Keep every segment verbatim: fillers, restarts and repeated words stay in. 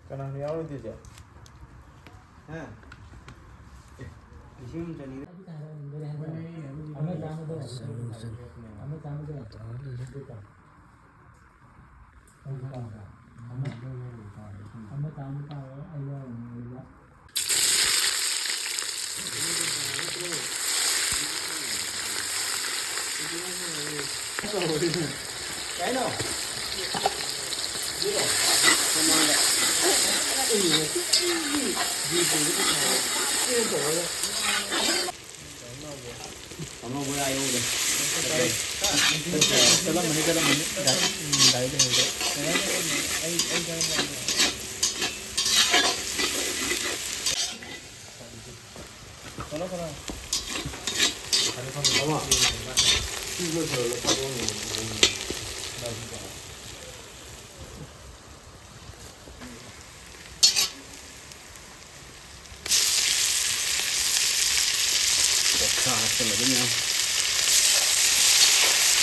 ꯀꯅꯥꯅꯣ ꯌꯥꯎꯔꯣꯏꯗꯣꯏꯁꯦ? ꯍꯥ? ꯑꯦ, ꯂꯤꯁꯤꯡ ꯑꯃ ꯆꯅꯤ꯫ ꯑꯃ ꯆꯥꯝꯃꯗꯣ꯫ ꯆꯠꯂꯨ, ꯆꯠꯂꯨ꯫ ꯑꯃ ꯆꯥꯝꯃꯗꯣ꯫ ꯇꯧꯔ ꯂꯩꯔꯦ꯫ ꯑꯃ, ꯑꯃ ꯆꯥꯝꯃ ꯇꯥꯔꯣ, ꯑꯩ ꯂꯧꯔꯅꯤ, ꯑꯩ ꯂꯧ-, ꯑꯉꯧꯕ ꯂꯥ ꯌꯧꯔꯦ꯫ ꯆꯠꯂꯝꯃꯅꯤ, ꯆꯠꯂꯝꯃꯅꯤ꯫ ꯒꯥꯔꯤ, ꯎꯝ, ꯒꯥꯔꯤ ꯂꯩꯍꯧꯗ꯭ꯔꯦ꯫ ꯐꯔꯦ, ꯐꯔꯦ꯫ ꯑꯃ, ꯁꯤ ꯂꯣꯏꯁꯤꯜꯂꯒ ꯊꯥꯗꯣꯛꯑꯣ꯫ ꯑꯣꯛꯁꯥ ꯍꯥꯞꯆꯤꯜꯂꯒ ꯃꯌꯥꯝ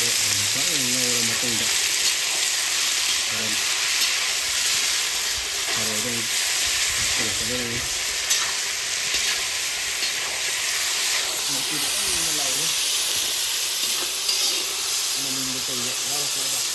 ꯑꯣꯛ ꯍꯥꯟꯅ ꯐꯖꯅ ꯉꯧꯔ ꯃꯇꯨꯡꯗ ꯍꯣꯔꯦꯟ ꯊꯔꯣꯏꯗꯣ ꯑꯃꯨꯛ ꯍꯥꯞꯆꯤꯜꯂꯛꯀꯗꯣꯏꯅꯤ꯫ ꯃꯆꯨ ꯐꯖꯅ ꯂꯥꯎꯔꯦ꯫ ꯃꯅꯤꯡꯗ ꯀꯩꯗ ꯌꯥꯎꯔꯛꯄ ꯍꯥꯏꯇꯥꯔꯦ꯫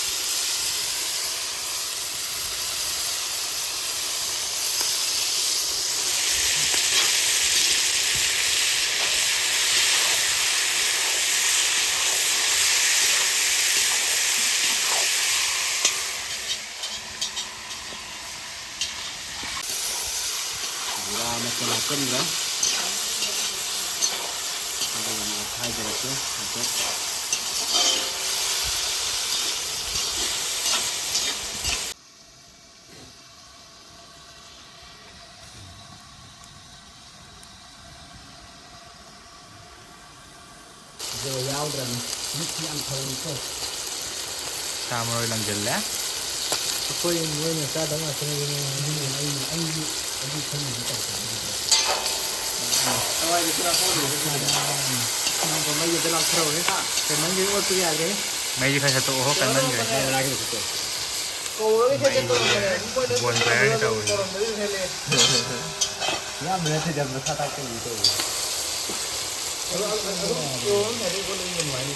ꯖꯤꯔꯥ ꯃꯆꯜ ꯍꯥꯞꯆꯤꯟꯈ꯭ꯔꯦ꯫ ꯑꯗꯨꯒ ꯑꯃꯨꯛ ꯑꯣꯠꯈꯥꯏꯖꯔꯛꯀꯦ ꯍꯥꯏꯐꯦꯠ꯫ ꯑꯗꯣ ꯌꯥꯎꯗ꯭ꯔꯕꯅꯤ꯫ ꯃꯤꯠꯁꯤ ꯌꯥꯝ ꯐꯕꯅꯤꯀꯣ꯫ ꯁꯥ ꯃꯔꯣꯏ ꯂꯪꯁꯤꯜꯂꯦ꯫ ꯑꯩꯈꯣꯏ ꯃꯤꯑꯣꯏꯅ ꯆꯥꯗꯕ ꯉꯥꯛꯇꯅꯤ꯫ ꯑꯗꯨꯅ ꯑꯩ, ꯑꯩꯗꯤ ꯑꯗꯨ ꯈꯪꯗꯦ ꯇꯧꯔꯛꯀꯅꯤ꯫ ꯍꯋꯥꯏꯗꯤ ꯈꯔ ꯍꯧꯔꯤꯕ ꯁꯤꯗꯤ꯫ ꯃꯩꯁꯦ ꯑꯝꯇ ꯂꯥꯎꯊꯣꯔꯛꯎꯍꯦ꯫ ꯀꯩꯅꯣꯝꯒꯤ ꯑꯣꯠꯄ ꯌꯥꯗ꯭ꯔꯦ꯫ ꯃꯩꯁꯦ ꯈꯔ ꯈꯔ ꯇꯣꯛꯑꯣ, ꯀꯟꯃꯟꯈ꯭ꯔꯦ꯫ ꯕꯣꯟ ꯐꯥꯌꯔꯅꯤ ꯇꯧꯔꯤꯁꯦ꯫ ꯏꯌꯥꯝꯕ ꯅꯠꯇꯦꯗ, ꯃꯁꯥ ꯇꯥꯛꯄꯒꯤ ꯇꯧꯕꯅꯤ꯫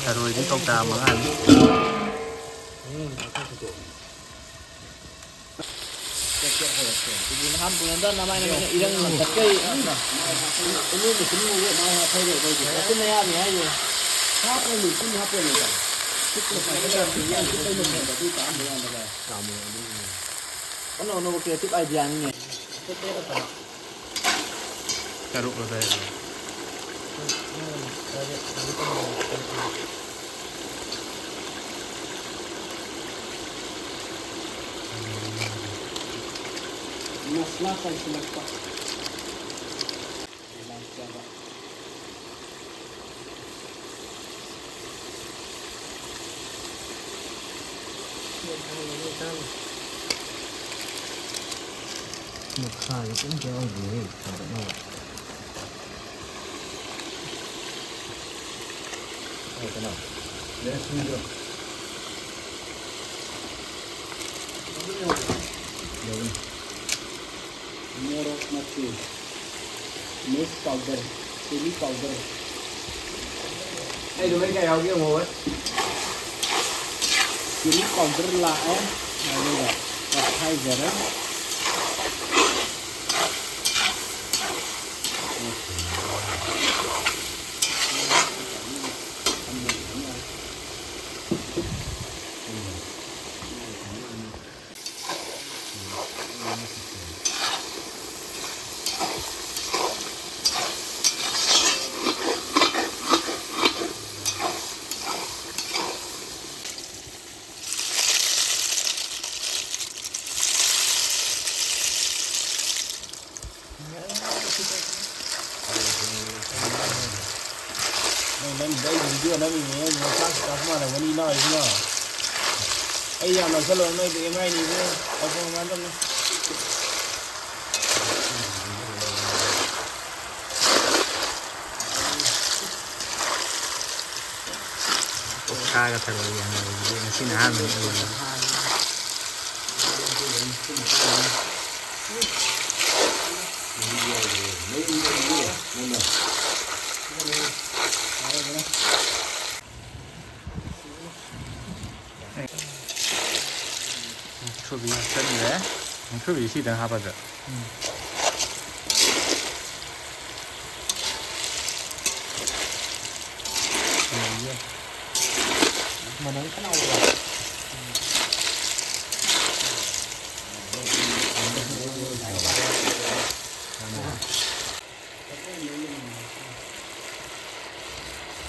ꯊꯔꯣꯏꯗꯤ ꯀꯧꯇꯥ ꯃꯉꯥꯅꯤ꯫ ꯅꯍꯥꯟ ꯄꯨꯅꯟꯗ ꯅꯃꯥꯏꯅ ꯏꯔꯪ ꯂꯪꯈꯠꯄꯩ ꯏꯃꯨꯡ ꯃꯨꯁꯤꯟ ꯃꯨꯒꯦ ꯃꯥꯏ ꯍꯥꯞꯐꯩꯔꯦ ꯑꯩꯈꯣꯏꯗꯤ꯫ ꯃꯆꯤꯟ ꯃꯌꯥꯅꯤ ꯍꯥꯏꯔꯤꯌꯦ꯫ ꯍꯥꯞꯄꯅꯤ, ꯆꯤꯟ ꯍꯥꯞꯄꯅꯤ꯫ ꯆꯤꯟ ꯍꯥꯞꯄꯅꯤ꯫ ꯑꯗꯨ ꯆꯥꯝꯕ ꯌꯥꯗꯕ꯫ ꯑꯅꯧ ꯑꯅꯧꯕ creative ideaꯅꯤꯅꯦ꯫ ꯇꯔꯨꯛ ꯑꯗꯥꯏꯗ꯫ ꯃꯁꯂꯥ ꯆꯥꯏꯁꯤꯜꯂꯛꯄ꯫ ꯃꯈꯥꯗ ꯀꯩꯝ ꯌꯥꯎꯗꯦꯍꯦ, ꯊꯥꯡꯒꯠꯅꯕ꯫ ꯀꯩꯅꯣ? ꯂꯦꯟꯁꯃꯤꯗꯣ꯫ ꯌꯥꯎꯏ꯫ ꯃꯣꯔꯣꯛ ꯃꯆꯨ, ꯃꯤꯁ ꯄꯥꯎꯗꯔ, ꯆꯤꯂꯤ ꯄꯥꯎꯗꯔ꯫ ꯑꯩꯗꯣ ꯃꯩ ꯀꯌꯥ ꯌꯥꯎꯒꯦ ꯌꯦꯡꯉꯣ ꯍꯣꯏ꯫ ꯆꯤꯂꯤ ꯄꯥꯎꯗꯔ ꯂꯥꯛꯑꯦ, ꯑꯗꯨꯒ ꯇꯛꯈꯥꯏꯖꯔꯦ꯫ ꯅꯪ, ꯅꯪ, ꯑꯩ video ꯅꯝꯃꯤꯅꯦ, ꯅꯪ ꯆꯥꯛ ꯆꯥꯛ ꯃꯥꯟꯅꯕꯅꯤ ꯏꯅꯥꯎ ꯏꯕꯨꯡꯉꯣ꯫ ꯑꯩ ꯌꯥꯝ ꯅꯛꯁꯜꯂꯨꯔ ꯅꯣꯏꯗ ꯑꯦꯝ ꯑꯥꯏ ꯅꯤꯕꯨ ꯇꯧꯐꯝ ꯈꯪꯗꯕꯅꯤ꯫ ꯑꯣꯛꯁꯥꯒ ꯊꯔꯣꯏꯒ ꯌꯥꯅꯕꯁꯤꯗꯤ ꯉꯁꯤꯅ ꯑꯍꯥꯟꯕꯅꯤ ꯑꯣꯏꯔꯤꯁꯦ꯫ ꯃꯨꯛꯊ꯭ꯔꯨꯕꯤ ꯍꯥꯞꯆꯤꯟꯈ꯭ꯔꯦ꯫ ꯃꯨꯛꯊ꯭ꯔꯨꯕꯤ ꯁꯤꯗꯪ ꯍꯥꯞꯄꯗ꯫ ꯃꯅꯝ ꯀꯅꯥ ꯑꯣꯏꯕ?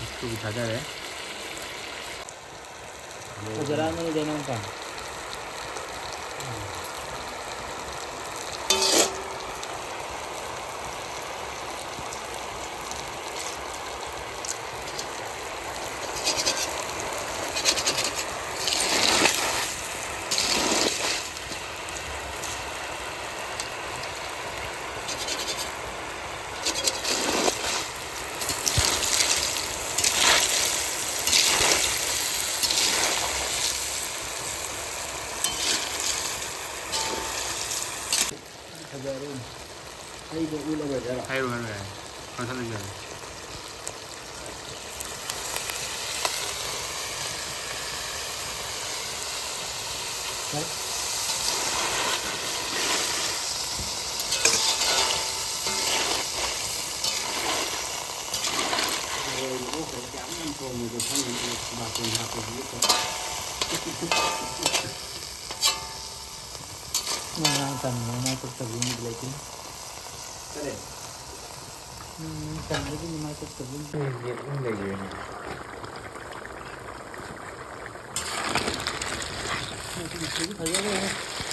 ꯃꯨꯛꯊ꯭ꯔꯨꯕꯤ ꯊꯥꯗꯔꯦ꯫ ꯐꯖꯔꯛꯑꯃꯅꯤꯗ, ꯏꯅꯥꯎꯄꯥ꯫ ꯐꯖꯔꯦ꯫ ꯑꯩꯗꯣ ꯎꯠꯂꯔꯣꯏꯗ꯭ꯔꯥ? ꯍꯥꯏꯔꯣ, ꯍꯥꯏꯔꯣ, ꯌꯥꯔꯦ꯫ ꯀꯛꯊꯠꯂꯁꯨ ꯌꯥꯔꯦ꯫ ꯃꯔꯣꯏꯗꯨꯕꯨ ꯀꯌꯥꯝ ꯌꯥꯝ ꯊꯣꯡꯉꯤꯗꯣ ꯈꯪꯗꯦ꯫ ꯕꯥꯇꯣꯟ ꯍꯥꯞꯄꯁꯤꯗꯤ ꯅꯪ ꯉꯔꯥꯡ ꯇꯟꯗꯅ ꯃꯥꯏ ꯀꯣꯛꯇꯕꯤ ꯑꯃꯗꯤ ꯂꯩꯇꯦ꯫ ꯀꯔꯤ? ꯅꯪ ꯇꯟꯕꯒꯤ ꯃꯥꯏ ꯀꯣꯛꯇꯕꯤ ꯑꯃꯗꯤ ꯂꯩꯇꯦ꯫ ꯐꯖꯔꯦ꯫